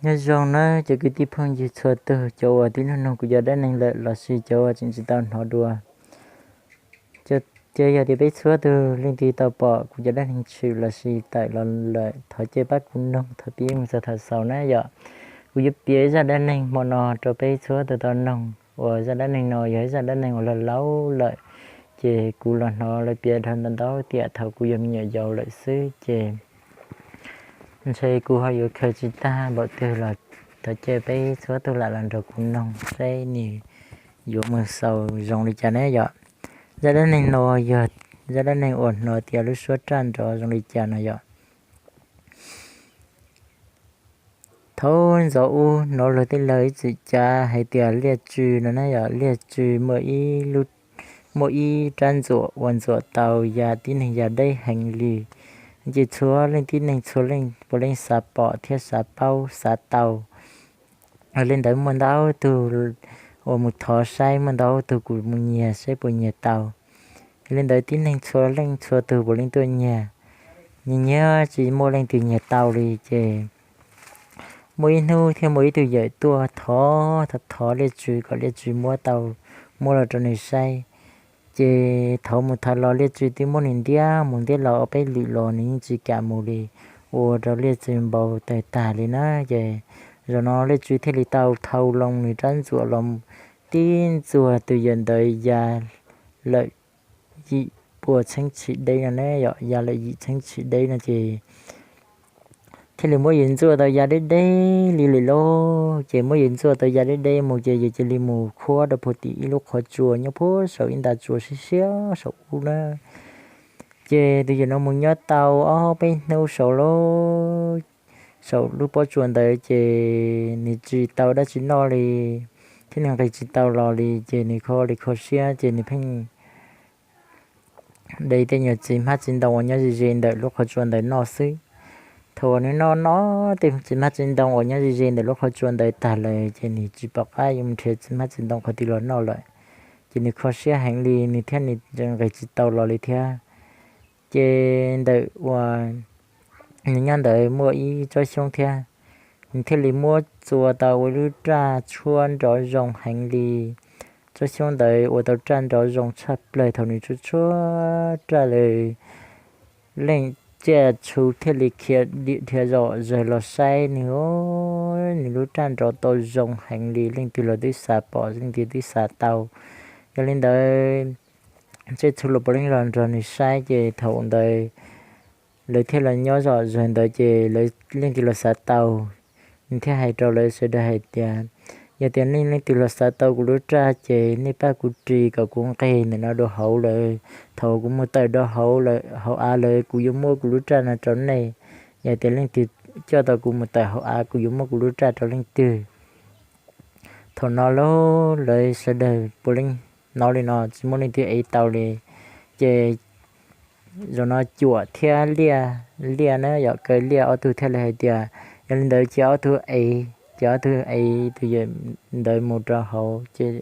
Nyob zoo nawb cov kwv tij phooj ywg txhua tus, cov uas twb nug nug kuv cov dab neeg lawm lossis cov uas tseem tsis tau hnov dua. Ces yog tias peb txhua tus leej twg tau pom kuv cov dab neeg tshwm lossis tawm los lawm, thov cia pab kuv noog thaum pib mus txog thaum xaus na yom. Kuv yuav piav zaj dab neeg hmo no rau peb txhua tus tau noog, uas zaj dab neeg no yog ib zaj dab neeg uas laug laug lawm, ces kuv los hnov lawv piav dhau ntau ntau tiam thaum kuv yog me nyuam yaus lawm xwb, ces ntshe kuv ho yuav khaws tsis tag npaum twg los thov cia peb txhua tus lam los nrog kuv noog saib nws yuav mus xaus zoo li cas ne yom. Zaj dab neeg no yog zaj dab neeg uas hnov tias lub suab raj nrov zoo li cas no yom. Thaum ntxov ub hnov luag tej laug ib txwm cav hais tias liaj tsw no na yom, liaj tsw muaj ib rab ntxuam uas ntxuam tau ya tib neeg ya deb heev li, ces txhua leej tib neeg txhua leej puav leej xav pom thiab xav paub xav tau. Yog li ntawd muaj ntau tug uas mus thov saib, muaj ntau tug kuj mus nyiag saib puas nyiag tau. Yog li ntawd tib neeg txhua leej txhua tug puav leej tuaj nyiag, nyiag nyiag tsis muaj leej twg nyiag tau li ces muaj ib hnub thiaj muaj ib tug yawm tuaj thov thov thov liaj tsw kom liaj tsw muab tau, muab los rau nws saib. Ces thov mus thov los liaj tsw twb muab nws ntiab mus ntiab los ob peb lwm los nws yeej tsis kam mus li, ua rau liaj tsw npau taws tag li na. Ces zaum no liaj tsw thiaj li tau thau loo nws rab ntxuam los tib ntxuag tus yawm ntawd ya lawm yim pua txheeb tshim deb no ne yom, ya lawm yim txheeb tshim deb no ces thiaj li muab yawm ntxuaj tau ya deb deb li lawm lauj. Ces muab yawm ntxuaj tau ya deb deb mus ces yawm cia li mus khuab rau puag tim ib lub qhov tsua nyob puag saum ib nta tsua siab siab saum ub na. Ces tus yawm no mus nyob tau ob peb hnub saud lauj, saum lub pob tsuas ntawd ces nws tsis tau dab tsi noj li, thiab nws nqis tsis tau los li ces nws kho li kho siab ces nws pheej de tej nyuag txiv hmab txiv ntoo uas nyob ze ze ntawm lub qhov tsua ntawd noj xwb. Thaum uas nws noj noj tej txiv hmab txiv ntoo uas nyob ze ze ntawm lub qhov tsua ntawd tag lawm ces nws tsis pom qab yuav mus nrhiav txiv hmab txiv ntoo qhov twg los noj lawm, ces nws kho siab heev li, nws thiab nws nqis tsis tau los li thiab. Ces ntawm uas nws nyob ntawd muaj ib tsob xyoob thiab, nws thiaj li muab txua tau ua lub raj tshuab nrov zoo heev li. Tsob xyoob ntawd ua tau raj nrov zoo tshaj plaws, thaum nws tshuab tshuab raj lawm leej tsiaj txhu thiaj li khiav dhia zom zaws los saib nws, nws lub raj nrov tau zoo heev li, leej twg los twb xav pom leej twg twb xav tau. Yog li ntawd tsiaj txhu los puav leej los nrog nws saib ces thaum ntawd lawv thiaj los nyob zom zaws ntawd ces lawv leej twg los xav tau. Nws thiaj hais rau lawv sawv daws hais tias, yog tias nej leej twg los xav tau kuv lub raj ces nej pab kuv ris kom kuv nqis ntawm no rau hauv lawm. Thaum kuv mus tawm rau hauv av lawm kuv yuav muab kuv lub raj no rau nej. Yog tias leej twg coj tau kuv mus tawm hauv av kuv yuav muab kuv lub raj rau leej twg. Thaum no lawv sawv daws puav leej hnov li no tsis muaj leej twg ev tau li. Ces zaum no Cuam thiab Liaj, Liaj na yom, Kaw Liaj ob tug thiaj li hais tias, yog li ntawd cia ob tug ev, ces ob tug ev tus yawm ntawd mus rau hauv, ces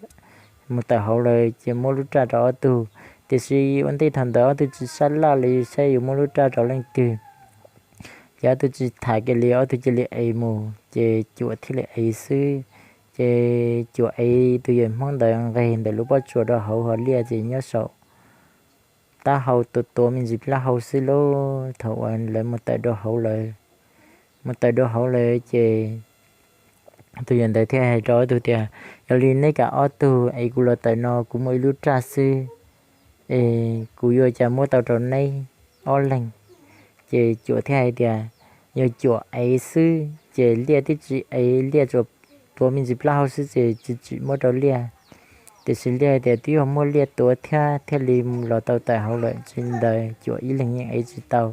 mus tawm hauv lawm ces muab lub raj rau ob tug. Tiam sis ua ntej thaum ntawd ob tug tsis sab laj li saib yuav muab lub raj rau leej twg. Ces ob tug tsis tham kiag li, ob tug cia li ev mus, ces Cuam thiaj li ev xwb. Ces Cuam ev tus yawm Hmoob ntawd nqis ntawm lub pob tsuas rau hauv, ho Liaj ces nyob saum taub hau tuav tuav me ntsis plaub hau xwb lauj. Thaum uas lawv mus tawm rau hauv lawm, mus tawm rau hauv lawm ces tus yawm ntawd thiaj hais rau ob tug tias, yog li neb kam ob tug es kuv los tawm no kuv muaj ib lub raj xwb, es kuv yuav cas muab tau rau neb ob leeg. Ces Cuam thiaj hais tias, yog Cuam ev xwb ces Liaj twb tsis ev, Liaj tsuas tuav me ntsis plaub hau xwb ces tsis tsim muab rau Liaj. Tiam sis Liaj hais tias twb yog muaj Liaj tuav thiab thiaj li los tau tawm hauv lawm, tsis li ntawd Cuam ib leeg yeej ev tsis tau.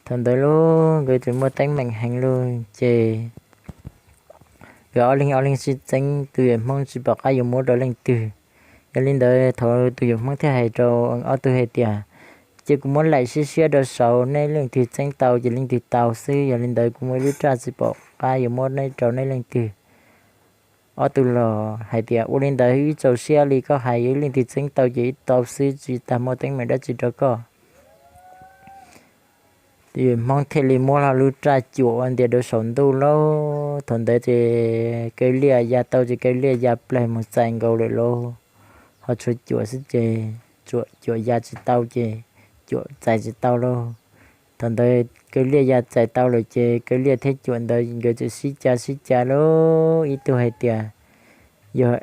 Thaum ntawd lub nkawd tseem muaj teeb meem heev lauj, ces nkawd ob leeg ob leeg sib txeeb, tus yawm Hmoob tsis pom qab yuav muab rau leej twg. Yog li ntawd thaum tus yawm Hmoob thiaj hais rau ob tug hais tias, cia kuv muab laim siab siab rau saud, neb leej twg txeeb tau ces leej twg tau xwb. Yog li ntawd kuv muaj ib lub raj tsis pom qab yuav muab neb rau neb leej twg. Ob tug los hais tias, ua li ntawd wb txaus siab li, koj hais ib leej twg txeeb tau ces wb tau xwb, tsis tas muaj teeb meem dab tsi rau koj. Hmoob thiaj li muab lub raj cuam ua ntias rau saum ntuj lauj. Thaum ntawd ces Kaw Liaj ya tau ces Kaw Liaj ya plaws mus txais nkaus lawm lauj. Ho tshuav cuam xwb ces cuam ya tsis tau ces cuam txais tsis tau lauj. Thaum ntawd Kaw Liaj ya txais tau lawm ces Kaw Liaj thiab cuam ntawd nkawd txawm sib cav sib cav lauj. Ib tug hais tias yog,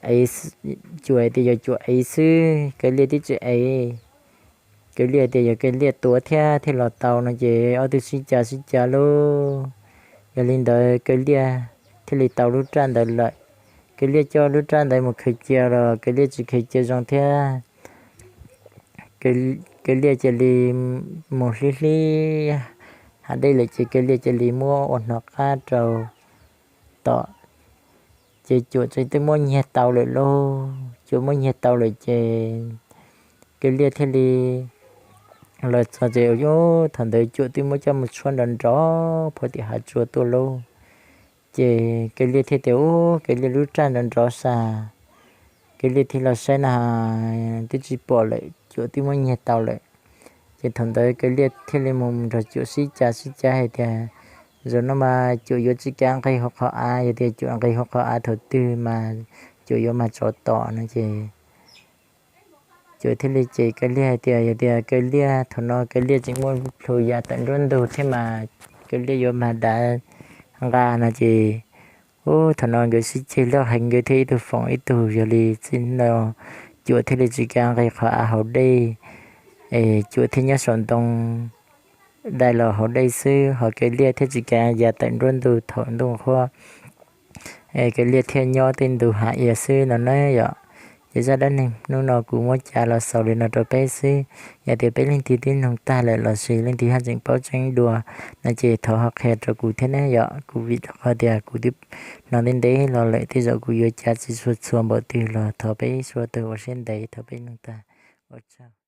cuam hais tias yog cuam ev xwb, Kaw Liaj twb tsis ev. Kaw Liaj tias yog Kaw Liaj tuav thiab thiaj los tau no ces ob tug sib cav sib cav lauj. Yog li ntawd Kaw Liaj thiaj li tau lub raj ntawd lawm. Kaw Liaj coj lub raj ntawd mus khaws cia los Kaw Liaj tsis khaws cia zoo thiab. Kaw Liaj cia li mus hlib hlib hav dej lawm ces Kaw Liaj cia li muab ua hnov qab rau tom, ces cuam twb muab nyiag tau lawm lauj. Cuam muab nyiag tau lawm ces Kaw Liaj thiaj li los txog ces thaum ntawd cuam twb muab coj mus tshuab nrov nrov puag tim hav tsua tuaj lauj. Ces Kaw Liaj thiaj tias, Ub, Kaw Liaj lub raj nrov nrov sas. Kaw Liaj thiaj los saib na, twb tsis pom lawm, cuam twb muab nyiag tau lawm. Ces thaum ntawd Kaw Liaj thiaj li mus nrog cuam sib cav sib cav hais tias, Zaum no mas cuam yuav tsis kav nqis hauv qhov av, yog tias cuam nqis hauv qhov av thaum twg mas cuam yuav mag tsov tom no ces cuam thiaj li cem Kaw Liaj hais tias, Yog tias Kaw Liaj thaum no Kaw Liaj tseem muaj plhu ya tawm nruab ntug thiab mas Kaw Liaj yuav mag dav nqa no ces, ub, thaum no nkawd sib ceg loj heev, nkawd thiaj ib tug foom ib tug, yog li txij no cuam thiaj li tsis kav nqis qhov av hauv dej, es cuam thiaj nyob saum ntoo dai los hauv dej xwb, ho Kaw Liaj thiaj tsis kav ya tawm nruab ntug thaum ntuj qhuab, es Kaw Liaj thiaj nyob tej ntug hav ia xwb no na yom. Ces zaj dab neeg hnub no kuv muab cav los xaus li no rau peb xwb. Yog tias peb leej twg twb mloog tag lawm lossis leej twg haj tseem paub tseeb dua no ces thov ho qhia rau kuv thiab ne yom. Kuv vim rau qhov tias kuv twb hnov ntev ntev los lawm, tej zaum kuv yuav cav tsis txhua txhua npaum twg los thov peb sawv daws ua siab ntev, thov peb mloog tag, ua tsaug.